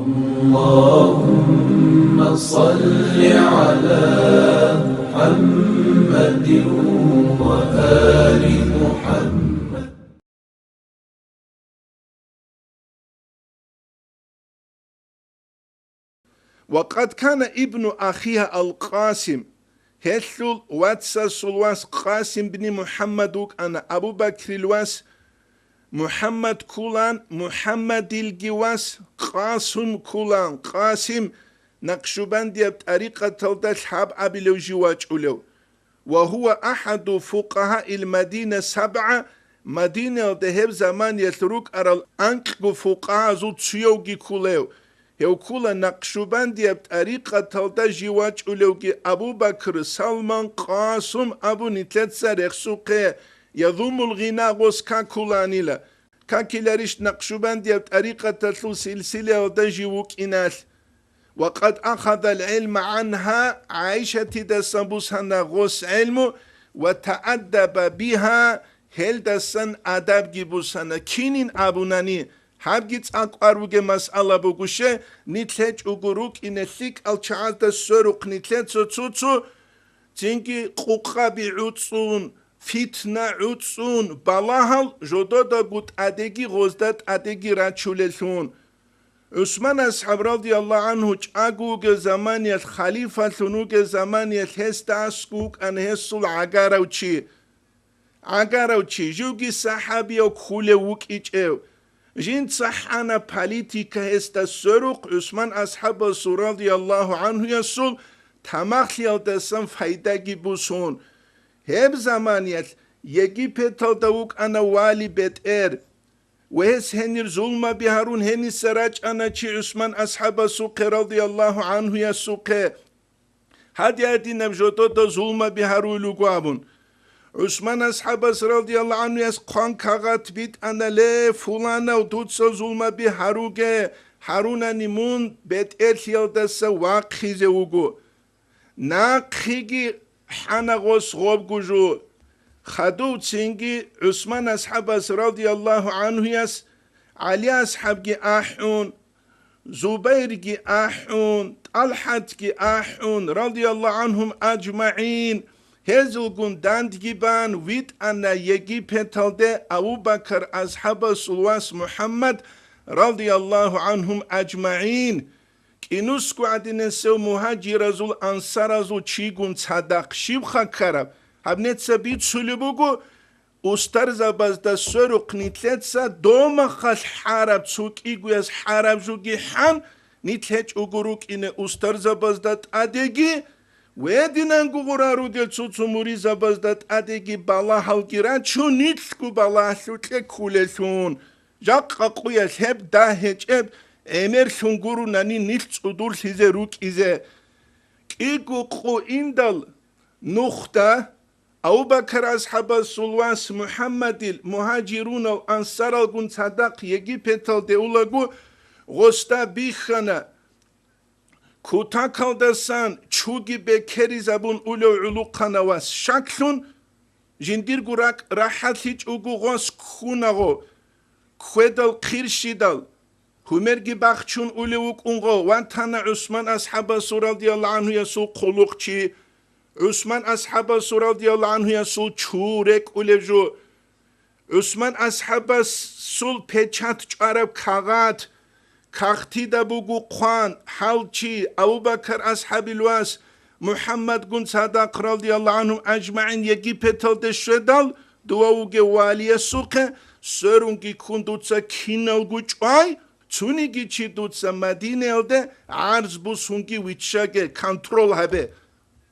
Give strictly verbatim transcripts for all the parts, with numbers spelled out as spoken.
اللهم صل على محمد وآل محمد. وقد كان ابن أخيها القاسم, гьелъул вацасул вас Къасим бни МухӀаммад вукӀана, Абу Бакрил вас МухӀаммад ккулан, МухӀаммадилги вас Къасум ккулан, Къасим Накъшубандияб тӀарикъаталда лъабабилев жив вачӀулев. Ва гьува ахӀаду фукъагьаил Мадина сабгӀа, Мадинаялда гьеб заманиялъ рукӀарал анкьго фукъагьазул цуявги ккулев. Гьев ккула Накъшубандияб тӀарикъаталда жив вачӀулевги Абу Бакр, Салман, Къасум абун нилъеца рехсухъе, язумул гъина гъос какуланила. Какиларищ Накъшубандияб тӀарикъаталъул силсилаялда жив вукӀиналъ. Ва къад ахадал гӀилма гӀанха, ГӀайшатидасан бусана гъос гӀилму, ва тааддаба биха, гьелдасан адабги бусана. Кинин абунани, гьабги цӀакъ кӀвар бугеб масъала буго, ще, нилъ гьечӀого рукӀине лъикӀал чагӀазда сверухъ нилъеца цо-цо, цинги къукъаби гӀуцӀун, фитна гӀуцӀун, балагьал жододаго тӀадеги гъозда тӀадеги рачулелъул. ГӀусман асхӀаб радияллагьу гӀанхӀу чӀаго вугев заманиялъ, халифалъун вугев заманиялъ гьесда аскӀов вукӀана гьесул гӀагарав чи. ГӀагарав чи, живги сахӀабияв ккулев вукӀичӀев. Жинца хӀана политика гьесда сверухъ ГӀусман асхӀабасул радияллагьу гӀанхӀуясул тамахлъиялдасан пайдаги бусун. Гьеб заманиялъ Египеталда вукӀана вали бетӀер. Ва гьес гьенир зулмаби гьарун гьениса рачӀана чи ГӀусман асхӀабасухъе радияллагьу гӀанхӀуясухъе. Гьадин-гьадинаб жодода зулмаби гьаруй лугу абун. ГӀусман асхӀабас радияллагьу гӀанхӀуяс хъван кагъат битӀана: «Ле, фуланав, дуца зулмаби гьаруге, гьарунани мун бетӀерлъиялдаса вахъизе вуго». Нахъеги хӀана гъос гъобгу жо. Хадув цинги ГӀусман асхӀабас радияллагьу гӀанхӀуяс ГӀали асхӀабги ахӀун, Зубайрги ахӀун, ТӀалхӀатги ахӀун, радияллагьу гӀанхӀум аджмагӀин, гьезулгун дандги бан витӀана Египеталде Абу Бакар асхӀабасул вас МухӀаммад, радияллагьу гӀанхӀум аджмагӀин. КӀинусго гӀадинасев мугьажиразул, ансаразул чигун цадахъ щибха ккараб? Гьаб неца бицулеб буго, устарзабазда сверухъ нилъеца домахъалъ хӀараб, цо кӀигояс хӀараб жуги хӀан, нилъ гьечӀого рукӀине устарзабазда тӀадеги, гьединанго гъура ругел цо-цо муризабазда тӀадеги балагьалги рачун, нилъго балагьлъукье ккулелъул. Жакъа къуялъ гьеб дагь гьечӀеб гӀемерлъун гурунани нилъ цӀудурлъизе рукӀизе. КӀиго къо индал нухда, Абу-Бакар асхӀабасул вас МухӀаммадил мугьажирунал ансаралгун цадахъ Египеталде улаго, гъосда бихьана. Кутакалдасан чуги бекеризабун улев гӀулухъана вас щаклъун, жиндирго ракӀ рахӀатлъичӀого гъос ккуна гъо, ккведал хъирщидал, гьумерги бахчун улев вукӀун гъо, ватана ГӀусман асхӀабасул радияллагьу гӀанхӀуясул хъулухъчи. ГӀусман асхӀабасул радияллагьу гӀанхӀуясул чу рекӀулев жо. ГӀусман асхӀабасул печат чӀвараб кагъат, кагътида буго хъван, гьал чи, Абу-Бакар асхӀабил вас, МухӀаммадгун цадахъ радияллагьу гӀанхӀум аджмагӀин Египеталде щведал, дова вугев валиясухъе, сверунги ккун дуца киналго чӀвай, цониги чи дуца Мадинаялде гӀарз бусунги виччаге, контрол гьабе.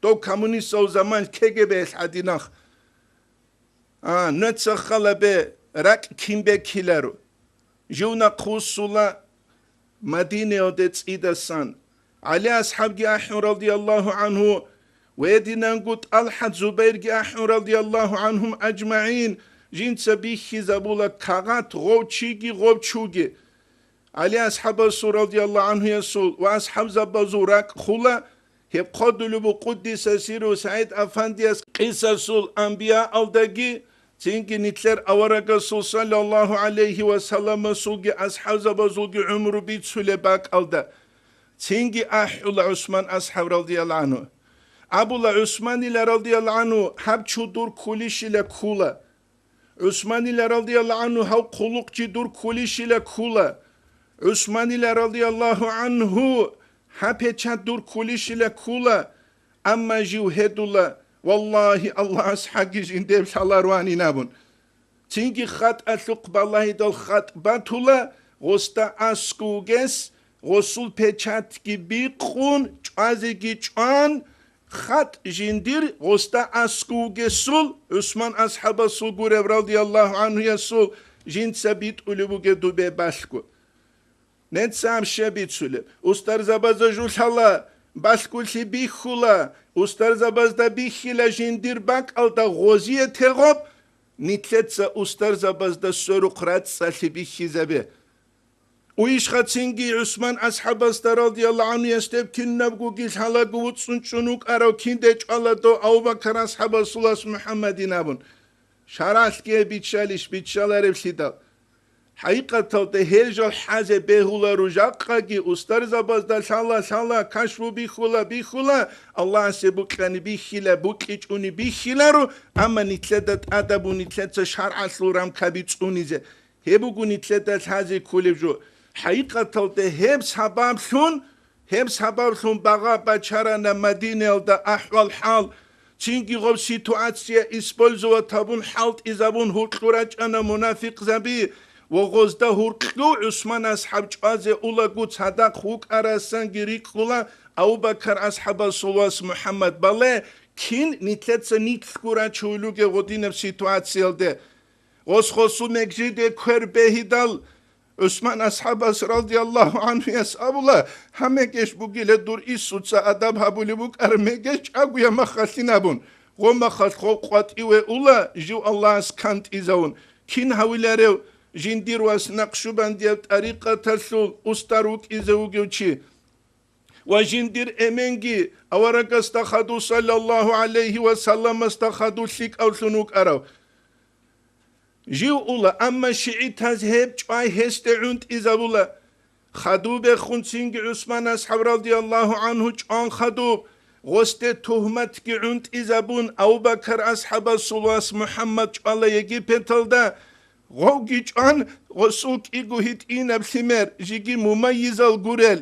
Дов коммунистал заман ккеге бегьлъ гьадинах. А, нуца халабе, ракӀ кин бекиларо? Жив нахъвуссула Мадинаялде цӀидасан. ГӀали асхӀабги ахӀун, радияллагьу гӀанхӀу, ва гьединанго ТӀалхӀат, Зубайрги ахӀун, радияллагьу гӀанхӀум аджмагӀин, жинца бихьизабула кагъат гъов чиги гъов чуги. ГӀали асхӀабасул, радияллагьу гӀанхӀуясул, ва асхӀабзабазул ракӀ хула, гьеб хъодулеб бу къуддиса сирру СагӀид Афандияс къисасул анбияалдаги, Цинги нилъер аварагасул саллаллагьу гӀалайгьи ва салламасулги асхӀабзабазулги гӀумру бицулеб бакӀалда, цинги ахӀула ГӀусман асхӀаб радияллагьу гӀангьу. Абула ГӀусманила радияллагьу гӀангьу, гьаб чу дур ккулищила ккула. ГӀусманила радияллагьу гӀангьу, гьав хъулухъчи дур ккулищила ккула. ГӀусманила радияллагьу гӀангьу, гьаб печат дур ккулищила ккула. Амма жив гьедула, валлагьи, Аллагьас хӀаги жиндир лъаларуанин абун. Цинги хатӀалъухъ балагьидал хатӀ батула, гъосда аскӀов вугес, гъосул печатги бикъун, чӀвазеги чӀван, хатӀ жиндир гъосда аскӀов вугесул, ГӀусман асхӀабасул гуреб радияллагьу гӀангьуясул, жинца битӀулеб бугеб дубе балъго. Ненца гьаб щай бицулеб? Устарзабазда жу лъала, балъголъи бихьула, устарзабазда бихьила жиндир бакӀалда гъозие тегъоб, нилъеца устарзабазда сверухъ рацӀцӀалъи бихьизабе. Уйищха цинги ГӀусман асхӀабасда радияллагьу гӀангьуяс гьеб кинабгоги лъалаго вуцӀцӀун чӀун вукӀарав кинде чӀвала дов Абу-Бакар асхӀабасул вас МухӀаммадин абун? ШаргӀалъги гьеб биччалищ, биччалареблъидал? ХӀакъикъаталда гьел жал хӀазе бегьуларо жакъаги, устарзабазда лъала, лъала, кашфу бихьула, бихьула, Аллагьасе букьани бихьила, букьичӀуни бихьиларо, амма нилъеда тӀадабу нилъеца шаргӀалъул рамкаби цӀунизе. Гьеб буго нилъеда лъазе кколеб жо. ХӀакъикъаталда гьеб сабаблъун Гьеб сабаблъун багъа бачарана Мадинаялда ахӀвал-хӀал, цинги гъоб ситуация использовать гьабун хӀалтӀизабун гьуркьу рачӀана мунафикъзаби ва гъозда гьуркьу ГӀусман асхӀаб чӀвазе улаго цадахъ вукӀарасанги рикӀкӀула Абу-Бакар асхӀабасул вас МухӀаммад. Бале, кин нилъеца нилъго рачулуге гъодинаб ситуациялде? Гъос-гъосул мегжиде квер бегьидал, ГӀусман асхӀабас радияллагьу гӀангьуяс абула, гьамегеш бугила дур инсуца адаб гьабулеб букӀараб мегеш чӀагояб махалъин абун, гъо махалъ гъов къватӀиве ула, жив Аллагьас кантӀизавун. Кин гьавиларев, жиндир вас накъшубандияб тӀарикъаталъул устар вукӀизе вугев чи? Ва жиндир эменги аварагасда хадув саллаллагьу гӀалайгьи ва салламасда хадув лъикӀавлъун вукӀарав. Жив ула, амма шигӀитаз гьеб чӀвай гьесде гӀунтӀизабула. Хадуб бехун цинги ГӀусман асхӀаб радияллагьу гӀангьу чӀван хадуб, гъосде тугьматги гӀунтӀизабун, Абу-Бакар асхӀабасул вас МухӀаммад чӀвала Египеталда, гъовги чӀван, гъосул кӀиго гьитӀинаб лъимер, жиги мумайизал гурел.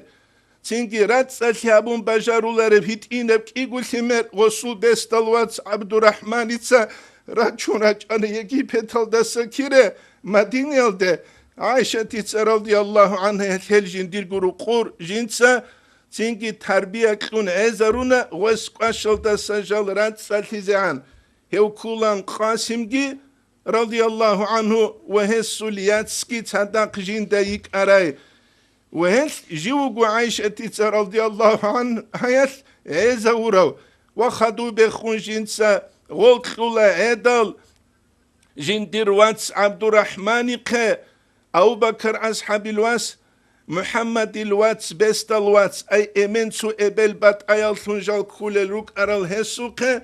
Цинги рацӀцӀалъи гьабун бажарулареб гьитӀинаб кӀиго лъимер гъосул бесдал вац ГӀабдурахӀманица рачун рачӀана Египеталдаса кире Мадинаялде. ГӀайшатица радияллагьу гӀангьа гьел жиндирго рукъур жинца цинги тарбия кьун гӀезаруна гъос кӀвашалдаса жал рацӀцӀалъизегӀан. Гьев ккулан Къасимги радияллагьу гӀангьу ва гьесул яцги цадахъ жинда йикӀарай. Ва гьелъ жив вуго ГӀайшатица радияллагьу гӀангьаялъ гӀезавурав ва хадуб бехун жинца гъол кьула гӀедал, жиндир вац ГӀабдурахӀманихъе, Абу-Бакар асхӀабил вас, МухӀаммадил вац, бесдал вац, ай эмен цо эбел батӀаяллъун жал ккулел рукӀарал гьесухъе,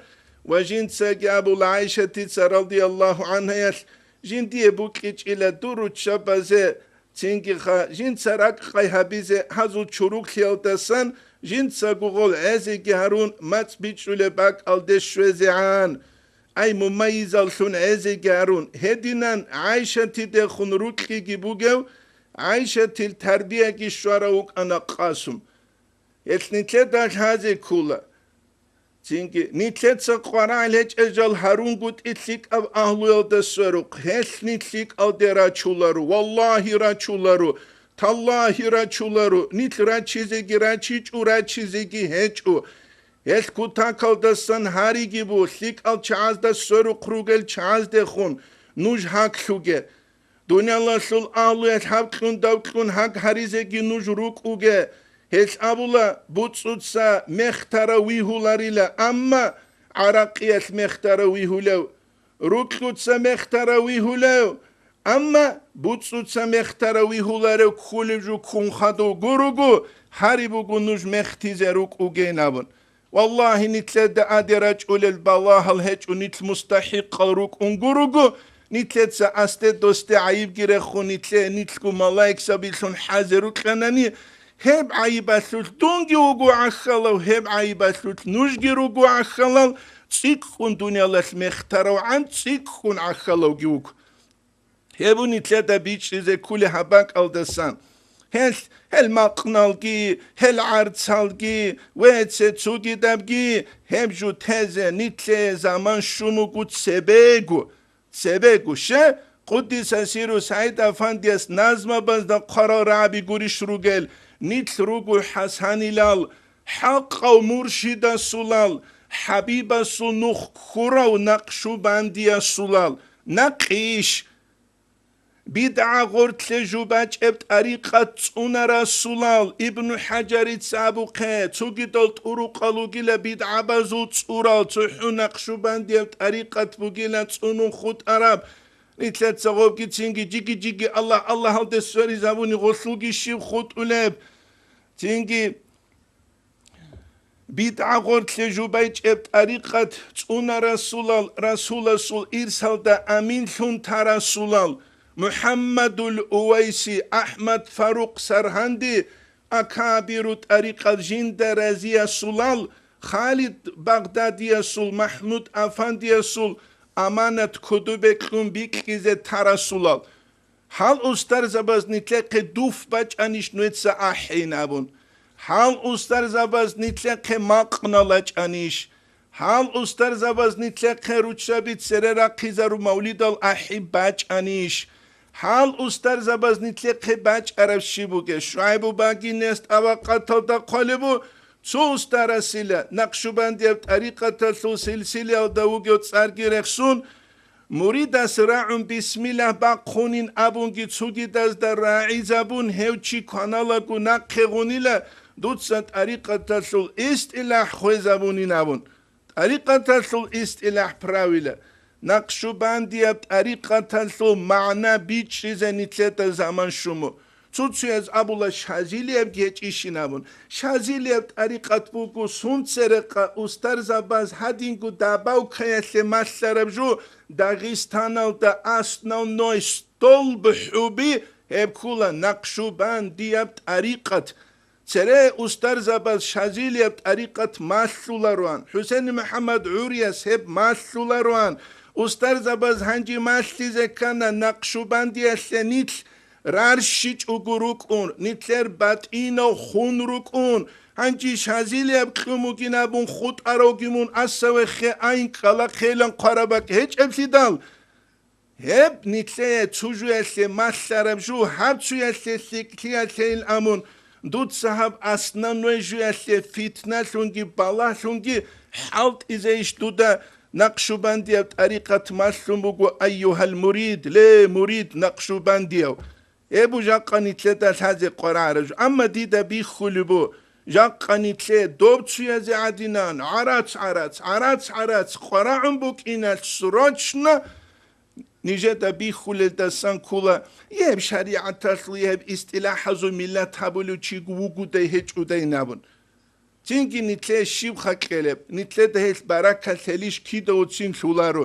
ва жинцаги абула ГӀайшатица радияллагьу гӀангьаялъ, жиндие букьичӀила дур руччабазе, цинги ха, жинца ракӀ къай гьабизе гьазул чуруклъиялдасан жинцаго гъол гӀезеги гьарун мацӀ бичӀчӀулеб бакӀалде щвезегӀан. Ай, мумайизаллъун гӀезеги гьарун, гьединан ГӀайшатидехун рукьиги бугев, ГӀайшатил тарбияги щварав вукӀана Къасум. Гьелъ нилъеда лъазе ккула. Цинги, нилъеца къварагӀел гьечӀел жал гьарунгутӀи лъикӀаб агьлуялда сверухъ, гьелъ нилъ лъикӀалде рачуларо, валлагьи, рачуларо, таллагьи, рачуларо, нилъ рачизеги рачичӀо, рачизеги гьечӀо. Гьелъ кутакалдасан гьариги бу, лъикӀал чагӀазда сверухъ ругел чагӀаздехун нуж гьаклъуге. Дуниялалъул агьлуялъ гьаб кьун-дав кьун гьаг гьаризеги нуж рукӀуге. Гьелъ абула, буцӀуца мехтарав вигьуларила, амма гӀаракъиялъ мехтарав вигьулев, рукьуца мехтарав вигьулев, амма буцӀуца мехтарав вигьуларев кколеб жо ккун хадув гуруго, гьари буго нуж мехтизе рукӀугейин абун. Валлагьи, нилъеда адер рачӀулел балагьал гьечӀо, нилъ мустахӀикъал рукӀун гуруго, нилъеца асде-досде гӀайибги рехун, нилъе нилъго малаикзабилъун хӀазе рукьанани, гьеб гӀайибалъулъ дунги вуго гӀахьалав, гьеб гӀайибалъулъ нужги руго гӀахьалал, цӀикӀкӀун дуниялалъ мехтаравгӀан, цӀикӀкӀун гӀахьалавги вуго. Гьеб нилъеда бичӀчӀизе кколеб гьаб бакӀалдасан. Гьел, гьел макъналги, гьел гӀарцалги, вецце цогидабги, гьеб жо тезе нилъее заман щун буго цебего. Цебего, ще, Къуддиса сирругьу СагӀид-афандияс назмабазда хъварал рагӀаби гурищ ругел, нилъ руго хӀасанилал, хӀакъав муршидасулал, ХӀабибасул нух ккурав накъшубандиясулал, накъиш. БидгӀа гъортлъе жубачӀеб тӀарикъат цӀунарасулал, Ибну ХӀажарица абухъе, цогидал тӀурукъал ругила бидгӀабазул цӀурал, цохӀо накъшубандияб тӀарикъат бугила цӀунун хутӀараб. Нилъеца гъобгицинги жиги-жиги Аллагь, Аллагьалде сверизабуни гъолъулги щиб хутӀулеб? Цинги БидгӀа гъортлъе жубачӀеб тӀарикъат цӀунарасулал, Расуласул ирсалда аминлъун тарасулал, МухӀаммадул Увайси, АхӀмад Фарукъ Саргьанди, акабиру тӀарикъат жинда разиясулал, Халид Багъдадиясул, МахӀмуд Афандиясул аманат кодобе кьун бикьизе тарасулал. Гьал устарзабаз нилъехъе дуф бачӀанищ нужеца ахӀейин абун? Гьал устарзабаз нилъехъе макънал рачӀанищ? Гьал устарзабаз нилъехъе руччаби цере рахъизару мавлидал ахӀи бачӀанищ? Гьал устарзабаз нилъехъе бачӀараб щиб бугеб? ШугӀайбу багинес тӀабакъаталда хъвалебу, цо устарасила, накъшубандияб тӀарикъаталъул силсилаялда вугев цӀарги рехсун, муридас рагӀун бисмиллагь бахъунин абунги цогидазда рагӀизабун, гьев чи кваналаго нахъе гъунила, дуца тӀарикъаталъул истилахӀ хвезабунин абун. ТӀарикъаталъул истилахӀ, правила, накъшубандияб тӀарикъаталъул магӀна бичӀчӀизе нилъеда заман щун бу. Цо-цояз абула, шазилиябги гьечӀищин абун. Шазилияб тӀарикъат буго, сун церекъа устарзабаз гьадинго дабавкаялъе малъараб жо, Дагъистаналда основной столб хӀуби гьеб ккула накъшубандияб тӀарикъат. Цере устарзабаз шазилияб тӀарикъат малъулароан, ХӀусейн МухӀаммад ГӀурияс гьеб малъулароан, устарзабаз гьанже малъизе ккана накъшубандиялъе нилъ рарщичӀого рукӀун, нилъер батӀинав хун рукӀун, гьанже шазилияб кьун бугин абун хутӀаравги мун асавехъе айн кӀкӀалахъейилан хъвараб бакӀ гьечӀеблъидал, гьеб нилъее цо жуялъе малъараб жо, гьаб цоялъе лъикӀлъиялъейил амун, дуца гьаб основной жуялъе фитналъунги балагьлъунги хӀалтӀизейищ дуда накъшубандияб тӀарикъат малъун буго, айюгьал мурид, ле, мурид накъшубандияв! Гьеб бу жакъа нилъеда лъазе къварагӀараб жо. Амма дида бихьулеб бу, жакъа нилъе доб цуязе гӀадинан гӀарац-гӀарац, гӀарац-гӀарац къварагӀун букӀиналъ срочно нижеда бихьулелдасан ккула, гьеб шаригӀаталъул, гьеб истилахӀазул миллат гьабулев чи вугодай гьечӀодайин абун. Цинги нилъее щиб хӀакъилеб, нилъеда гьелъ баракат лъелищ кидавуцин лъуларо.